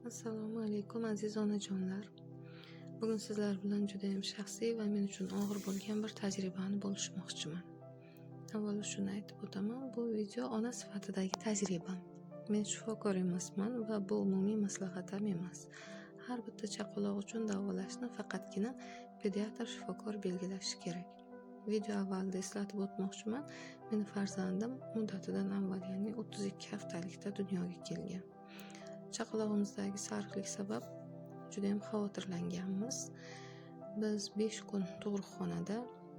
Assalomu alaykum, aziz onajonlar. Bugun sizlar bilan judayam shaxsiy va men uchun og'ir bo'lgan bir tajribani bo'lishmoqchiman. Avvalo shuni aytib o'taman, bu video ona sifatidagi tajribam. Men shifokor emasman va bu umumiy maslahat ham emas. Har bitta chaqaloq uchun davolashni faqatgina pediatr shifokor belgilashi kerak. Video avvalida eslatib o'tmoqchiman, meni farzandim muddatidan avval, ya'ni 32 haftalikda dunyoga kelgan. Chaqalog'imizdagi sariqlik sabab judayam xavotirlanganmiz. Biz 5 kun tug'ruqxonada,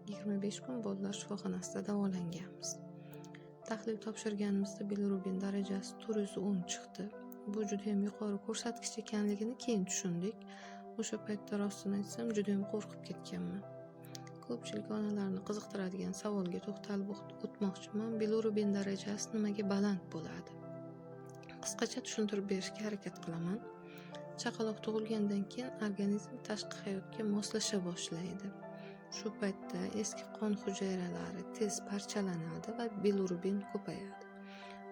25 kun bolalar shifoxonasida davolanganmiz. Tahlil topshirganimizda bilirubin darajasi 410 chiqdi. Bu judayam yuqori ko'rsatkich ekanligini keyin tushundik. O'sha paytda, rostini aytsam, judayam qo'rqib ketganman. Ko'pchilik onalarni qiziqtiradigan savolga to'xtalib o'tmoqchiman. Bilirubin darajasi nimaga baland bo'ladi? Qisqacha tushuntirib berishga harakat qilaman. Chaqaloq tug'ilgandan keyin organizm tashqi hayotga moslasha boshlaydi. Shu paytda eski qon hujayralari tez parchalanadi va bilirubin ko'payadi.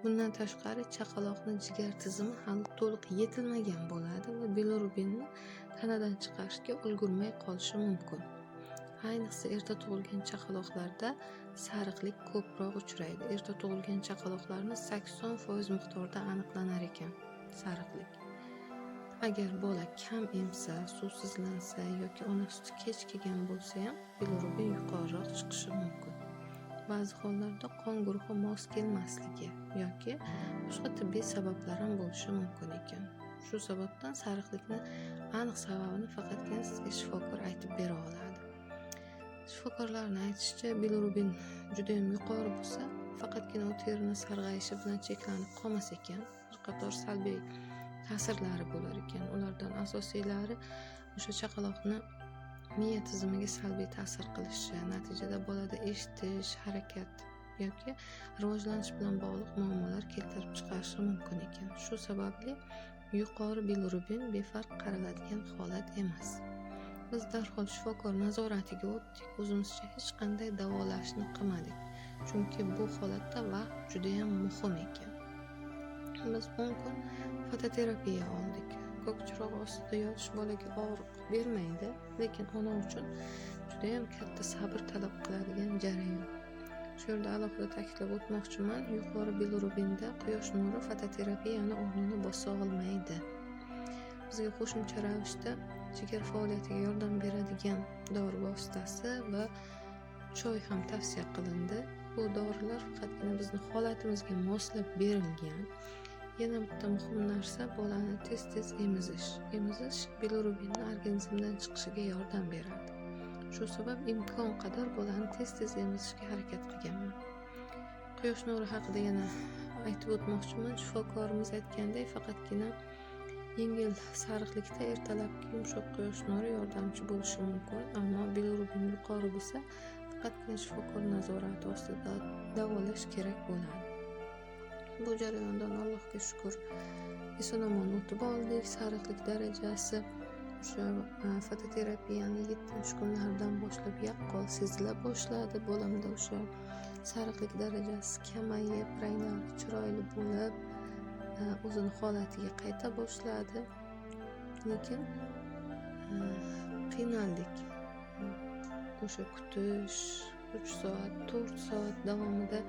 Bundan tashqari, chaqaloqni jigar tizimi hali to'liq yetilmagan bo'ladi va bilirubinni tanadan chiqarishga ulgurmay qolishi mumkin. Ayniqsa, erta tug'ilgan chaqaloqlarda sariqlik ko'proq uchraydi. Erta tug'ilgan chaqaloqlarni 80% miqdorda aniqlanar ekan sariqlik. Agar bola kam emsa, suvsizlansa yoki ona suti kech kelgan bo'lsa ham bilirubin yuqoriroq chiqishi mumkin. Ba'zi hollarda qon guruhi mos kelmasligi yoki boshqa tibbiy sabablar ham bo'lishi mumkin ekan. Shu sababdan sariqlikni aniq sababini faqatgina sizga shifokor aytib bera oladi. Shifokorlarni aytishicha, bilirubin judayam yuqori bo'lsa, faqatgina u terini sarg'ayishi bilan cheklanib qolmas ekan. Bir qator salbiy ta'sirlari bo'lar ekan. Ulardan asosiylari o'sha chaqaloqni miya tizimiga salbiy ta'sir qilishi, natijada bolada eshitish, harakat yoki rivojlanish bilan bog'liq muammolar keltirib chiqarishi mumkin ekan. Shu sababli yuqori bilirubin befarq qaraladigan holat emas. Biz darhol shifokor nazoratiga o'tdik, o'zimizcha hech qanday davolashni qilmadik. Chunki bu holatda vaqt judayam muhim ekan. Biz 10 kun fototerapiya oldik. Ko'k chiroq ostida yotish bolaga og'riq bermaydi, lekin ona uchun judayam katta sabr talab qiladigan jarayon. Shu yerda alohida ta'kidlab o'tmoqchiman, yuqori bilirubinda quyosh nuri fototerapiyani o'rnini bosa olmaydi. Bizga qo'shimcha ravishda jigar faoliyatiga yordam beradigan dori vositasi va choy ham tavsiya qilindi. Bu dorilar faqatgina bizni holatimizga moslab berilgan. Yana bitta muhim narsa: bolani tez-tez emizish. Emizish bilirubinni organizmdan chiqishiga yordam beradi. Shu sabab imkon qadar bolani tez-tez emizishga harakat qilganman. Quyosh nuri haqida yana aytib o'tmoqchiman. Shifokorimiz aytgandek, faqatgina yengil sariqlikda ertalabki yumshoq quyosh nuri yordamchi bo'lishi mumkin, ammo bilirubin yuqori bo'lsa, faqatgina shifokor nazorati ostida davolash kerak bo'ladi. Bu jarayondan, Allohga shukur, eson-omon o'tib oldik. Sariqlik darajasi o'sha fototerapiyani 7-kunlaridan boshlab yaqqol sezila boshladi. Bolamda o'sha sariqlik darajasi kamayib, ranglari chiroyli bo'lib, o'zini holatiga qayta boshladi. Lekin qiynaldik. O'sha kutish, 3 soat, 4 soat davomida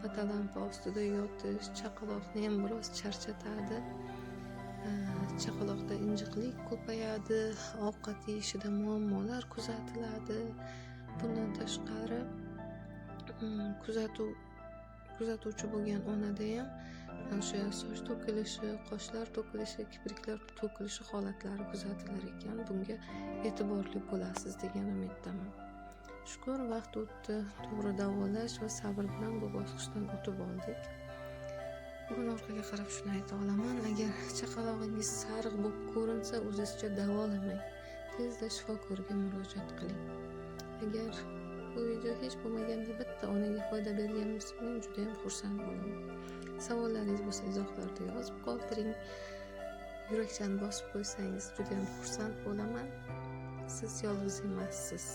fotolampa ostida yotish chaqaloqni ham biroz charchatadi. Chaqaloqda injiqlik ko'payadi, ovqat yeyishida muammolar kuzatiladi. Bundan tashqari, kuzatuvchi bo'lgan onadayam o'sha soch to'kilishi, qoshlar to'kilishi, kipriklar to'kilishi holatlari kuzatilar ekan. Bunga e'tiborli bo'lasiz degan umiddaman. Shukur, vaqt o'tdi, to'g'ri davolash va sabr bilan bu bosqichdan o'tib oldik. Bugun orqaga qarab shuni ayta olaman, agar chaqalog'ingiz sariq bo'lib ko'rinsa, o'zizcha davolamang. Tezda shifokorga murojaat qiling. Agar bu video hech bo'lmaganda bitta onaga foyda bergan bo'lsa, men judayam xursand bo'laman. Savollaringiz bo'lsa, izohlarda yozib qoldiring. Yurakchani bosib qo'ysangiz, judayam xursand bo'laman. Siz yolg'iz emassiz.